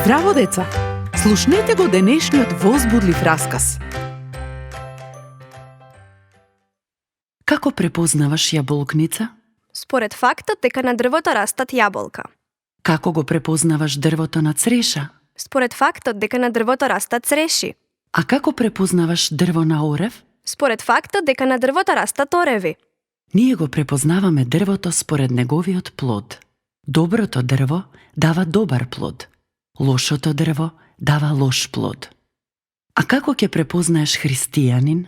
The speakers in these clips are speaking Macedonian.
Здраво, деца! Слушнете го денешниот возбудлив расказ. Како препознаваш јаболкница? Според фактот дека на дрвото растат јаболка. Како го препознаваш дрвото на цреша? Според фактот дека на дрвото растат цреши. А како препознаваш дрво на орев? Според фактот дека на дрвото растат ореви. Ние го препознаваме дрвото според неговиот плод. Доброто дрво дава добар плод. Лошото дрво дава лош плод. А како ќе препознаеш христијанин?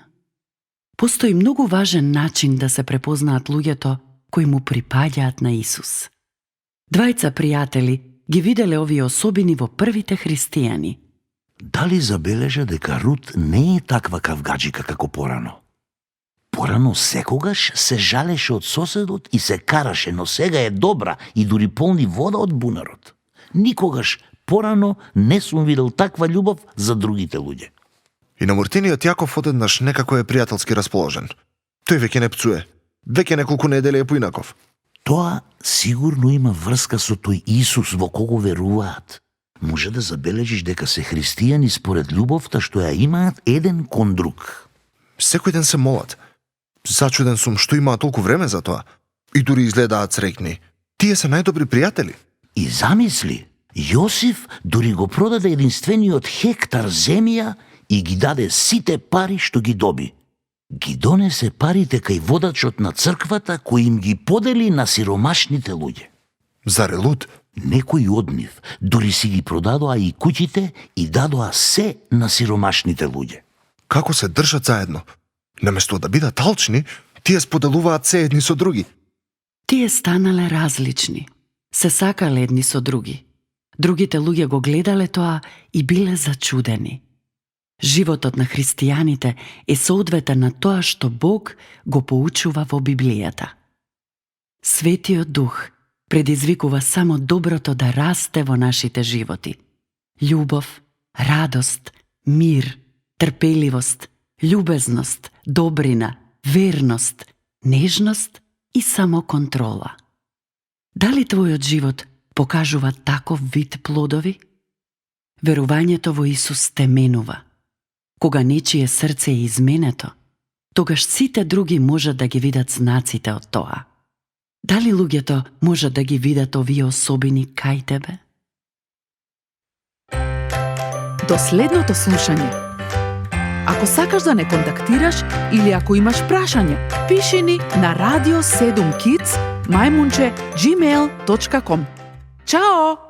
Постои многу важен начин да се препознаат луѓето кои му припаѓаат на Исус. Двајца пријатели ги виделе овие особини во првите христијани. Дали забележа дека Рут не е таква кавгаџика како порано? Порано секогаш се жалеше од соседот и се караше, но сега е добра и дури полни вода од бунарот. Никогаш порано не сум видел таква љубов за другите луѓе. И на Мартиниот Јаков одеднаш некако е пријателски расположен. Тој веќе не пцуе. Веќе неколку недели е поинаков. Тоа сигурно има врска со тој Исус во кого веруваат. Може да забележиш дека се христијани според љубовта што ја имаат еден кон друг. Секој ден се молат. Зачуден сум што имаат толку време за тоа. И дури изгледаат среќни. Тие се најдобри пријатели. И замисли, Јосиф дури го продаде единствениот хектар земја и ги даде сите пари што ги доби. Ги донесе парите кај водачот на црквата кој им ги подели на сиромашните луѓе. Заре луд? Некои од нив дури си ги продадоа и куќите и дадоа се на сиромашните луѓе. Како се држат заедно? Наместо да бидат алчни, тие споделуваат се едни со други. Тие станале различни. Се сакале едни со други. Другите луѓе го гледале тоа и биле зачудени. Животот на христијаните е соодветен на тоа што Бог го поучува во Библијата. Светиот Дух предизвикува само доброто да расте во нашите животи. Љубов, радост, мир, трпеливост, љубезност, добрина, верност, нежност и самоконтрола. Дали твојот живот покажува таков вид плодови? Верувањето во Исус те менува. Кога нечие срце е изменето, тогаш сите други можат да ги видат знаците од тоа. Дали луѓето можат да ги видат овие особини кај тебе? До следното слушање. Ако сакаш да не контактираш или ако имаш прашање, пиши ни на radio7kids@gmail.com. Чао!